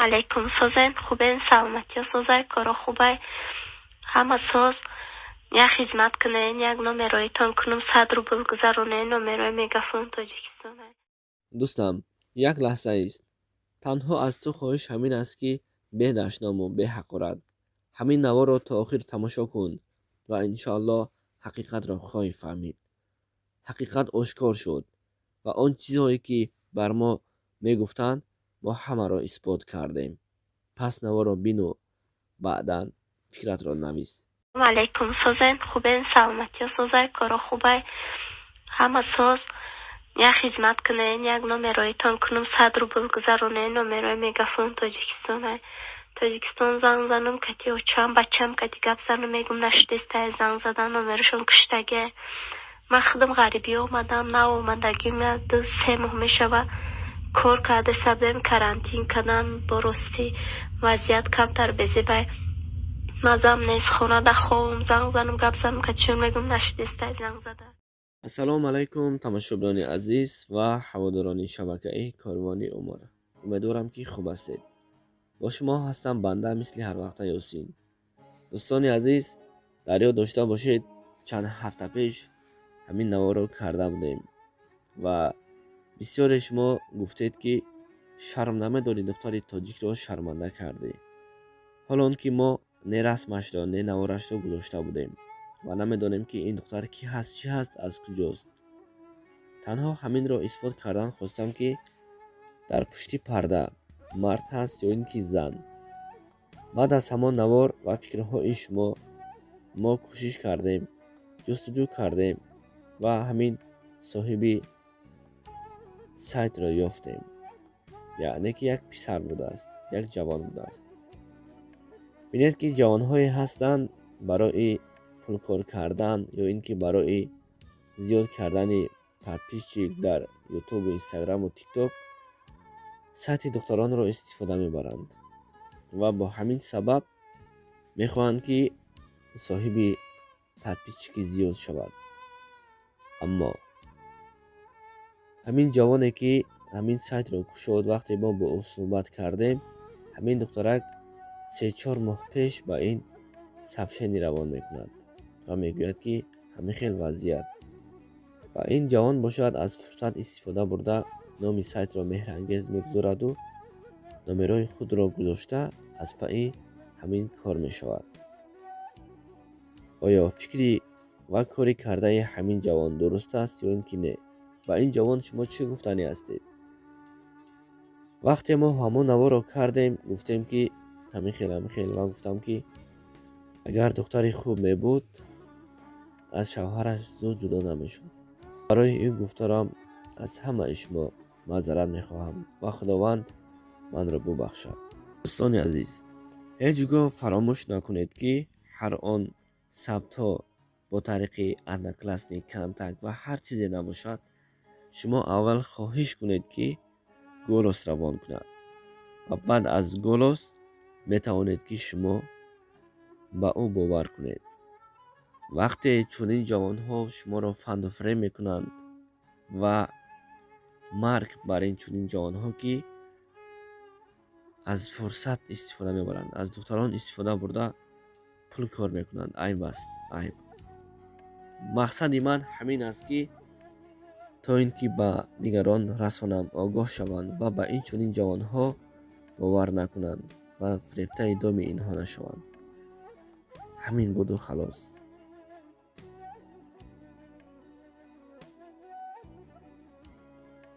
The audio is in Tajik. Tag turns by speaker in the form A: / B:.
A: Алайкум, созен, хубен, саломатиё созай, коро хубай, ҳама соз. Як хизмат кунен, як номероитон кунум, 100 рубл гузаронен, номерои Мегафон Тоҷикистон.
B: Дӯстам, як лаҳза ист. Танҳо аз ту хоҳиш ҳамин аст, ки бе дашному бе ҳақорат ҳамин наворро то охир тамошо кун ва иншоаллоҳ ҳақиқатро хоҳӣ фаҳмид. Ҳақиқат ошкор шуд ва он чизҳое, ки бар мо мегуфтанд, мо ҳамаро исбот кардем. Пас наворро бину, баъдан фикратро навис.
A: Алайкум, созен, хубен, саломатиё созай, коро хубай, ҳама соз. Як хизмат кунен, як номероитон кунум, 100 рубл гузаронен, номерои Мегафон Тоҷикистон. Тоҷикистон занг занум, кати очам, бачам кати гап занум, мегум, нашудестай занг задан, номерошон куштаге. Ман худам ғарибӣ омадам, нав омадагим, 2-3 моҳ мешава. Кор карда сабдем, карантин кардам, бо ростӣ вазъият камтар безебай, мазам нест, хонада ховум, занг занум, гап занум катишон, мегум, нашудестай занг зада.
B: Ассалому алайкум, тамошобинони азиз ва ҳаводорони шабакаи Корвони Умр. Умедворам, ки хуб ҳастед. Бо шумо ҳастам банда, мисли ҳарвақта, Ёсин. Дӯстони азиз, дар ёд дошта бошед, чанд ҳафта пеш ҳамин наворро карда будем ва бисёре шумо гуфтед, ки шарм намедорӣ, духтари тоҷикро шарманда кардӣ. Ҳоло он ки мо не расмашро, не наворашро гузошта будем ва намедонем, ки ин духтар кӣ ҳаст, чӣ ҳаст, аз куҷост. Танҳо ҳаминро исбот кардан хостам, ки дар пушти парда мард ҳаст ё ин ки зан. Баъд аз ҳамон навор ва фикрҳои шумо мо кӯшиш кардем, ҷустуҷӯ кардем ва ҳамин соҳиби сайтро ёфтем, яъне ки як писар будааст, як ҷавон будааст. Бинед, ки ҷавонҳое ҳастанд, барои пулкор кардан ё ин ки барои зиёд кардани подписчик дар Ютубу, Инстаграму Тикток сайти духтаронро истифода мебаранд ва бо ҳамин сабаб мехоҳанд, ки соҳиби подписчики зиёд шавад. Аммо ҳамин ҷавоне, ки ҳамин сайтро кушод, вақте мо бо ӯ суҳбат кардем, ҳамин духтарак 3-4 моҳ пеш ба ин сообщение равон мекунад ва мегӯяд, ки ҳамин хел вазъият. Ва ин ҷавон бошад, аз фурсат истифода бурда, номи сайтро Меҳрангез мегузораду номерои худро гузошта, аз паи ҳамин кор мешавад. Оё фикри ва кори кардаи ҳамин ҷавон дуруст аст ё ин ки не? Ба ин ҷавон шумо чӣ гуфтанӣ ҳастед? Вақте мо ҳамон наворро кардем, гуфтем, ки ҳамин хел, ҳамин хел, ва гуфтам, ки агар духтари хуб мебуд, аз шавҳараш зуд ҷудо намешуд. Барои ин гуфторам аз ҳамаи шумо маъзарат мехоҳам ва Худованд манро бубахшад. Дӯстони азиз, ҳеҷ гоҳ фаромӯш накунед, ки ҳар он сабтҳо бо тариқи Одноклассник, Контакт ва ҳар чизе набошад, шумо аввал хоҳиш кунед, ки голос равон кунад, ва баъд аз голос метавонед, ки шумо ба ӯ бовар кунед. Вақте чунин ҷавонҳо шуморо фанду фиреб мекунанд, ва марг бар ин чунин ҷавонҳо, ки аз фурсат истифода мебаранд, аз духтарон истифода бурда, пул кор мекунанд. Айб аст, айб. Мақсади ман ҳамин аст, ки то ин ки ба дигарон расонам, огоҳ шаванд ва ба ин чунин ҷавонҳо бовар накунанд ва фирефтаи доми инҳо нашаванд. Ҳамин буду халос.